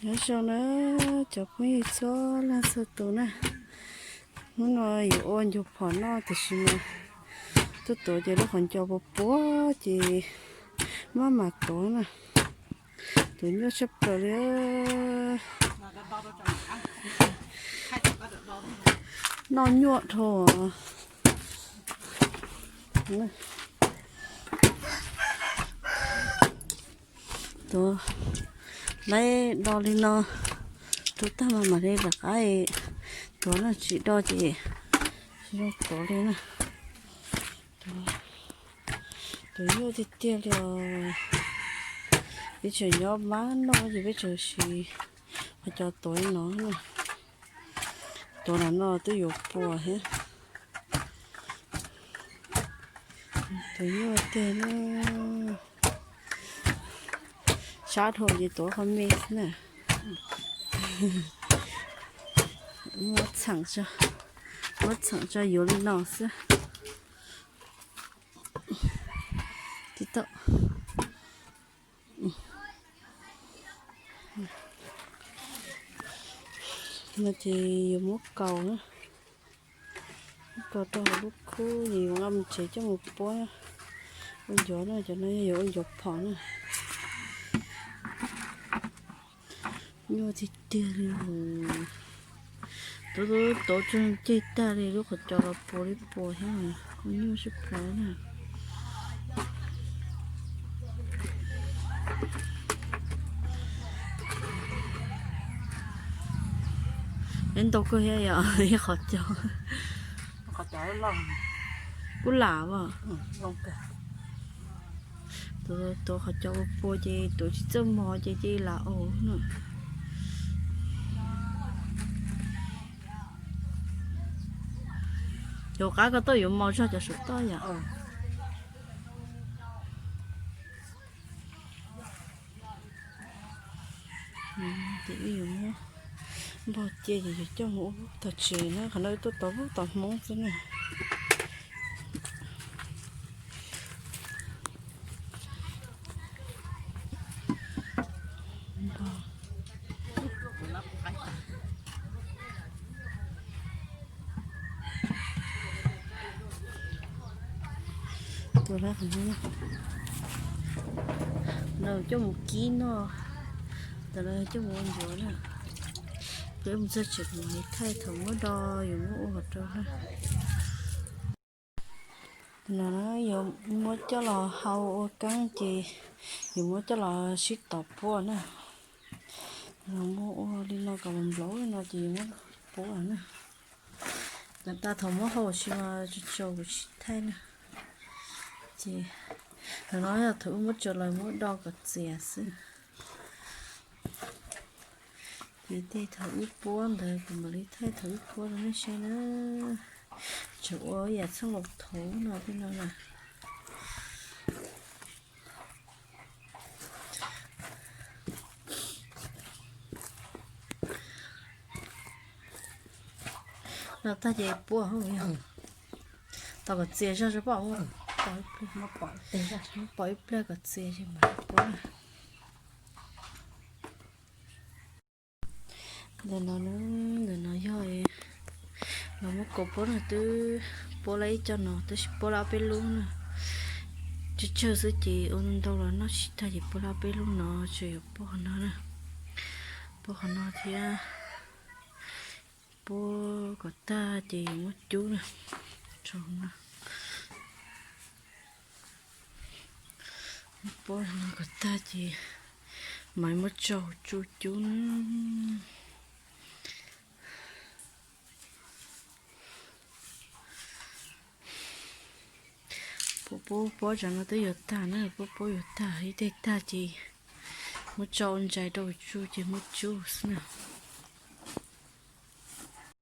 Nyob zoo na cov phooj ywg txhua leej txhua tus na, hnub no yuav ua ncuav phom noj tiam sis mas tuaj tuav ces lub qhov ncauj puas puas ces maj mam tuav na. Tuav nyuaj tshaj plaws li. Noj nyuaj dhau. Tuav laib do li no rau tag mas mam li rov qab tuav na, tsis do ces tsis zoo tuav li na. Tuav nyuaj tiag tiag li os. Peb tseem nyob mab noj ces peb tseem siv qhov cos tuav no na. Tuav no no twb yuav puas thiab. Tuav nyuaj tiag na. Sab dhau ces tuav qhov me xwb na. Muab txheem, muab txheem tso yuav li no xwb. Tib tau. No ces yuav muab kaus na, muab kaus rau hauv lub khub es yuav nqa mus tsev coj mus puab ua ncuav na, cov no yog yuav ua ncuav phom na. Nyuaj tiag tiag li. Tuav tuav tuav tso ceg tag li, lub qhov cos los puas li puas thiab, nyuaj sib plawv na. Neb ntau kawg thiab yom, ib qhov cos. Kuj lam as. Tuav qhov cos ua puas ces tuav tsis txawj mos ces cia li lam as na. Yuav qab koj tuaj yuav mos zog cov saum toj yom. Ces wb yuav muab npog cia ces yuav coj mus ua tom tsev na, qhov no tuaj tau pub tom Hmoob xwb na. Tuav lawm qhov no, no coj mus kib noj, ntawm no coj mus ua ncuav na. Peb mus txog tsev kuv mam li thaij thaum muab do yuav muab ua kom rau na. No yuav muab coj los hau ua keeb ces yuav muab coj los sib tov puab na. Los muab ua li no kom nplaum no ces yuav muab puab na. Kom tas thaum muab hau tsis mas tsaus tsaus kuv tsis thaij na. Ces thaum no yog thaum wb muab tso los muab do kom txias xwb. Ces tej thaum wb puab ntawd kuv mam li thaij thaum wb puab rau nej saib na. Tseem ua yam txheej laus thaud no tej no na. No tag ces puab, tos kom txias zog tso pom. Pom ib pliag kom txias ces mam puab. Ntawm no, ntawm no yog los muab kaus puab no twb puab lawm ib co no tab sis puab lawm ob peb lub na. Tsawg tsawg xwb ces ua ntau los noj tsis tag ces puab lawm ob peb lub no, tseem yuav puab qhov no na. Puab qhov no thiab. Puab kom tag ces yuav muab cub na. Puab no kom tag ces mam muab tso hauv tsu cub na. Puab puab puab tsam no twb yuav tag na, puab puab yuav tag ib teg tag ces muab tso ua ntsais rau hauv tsu ces muab cub xwb na.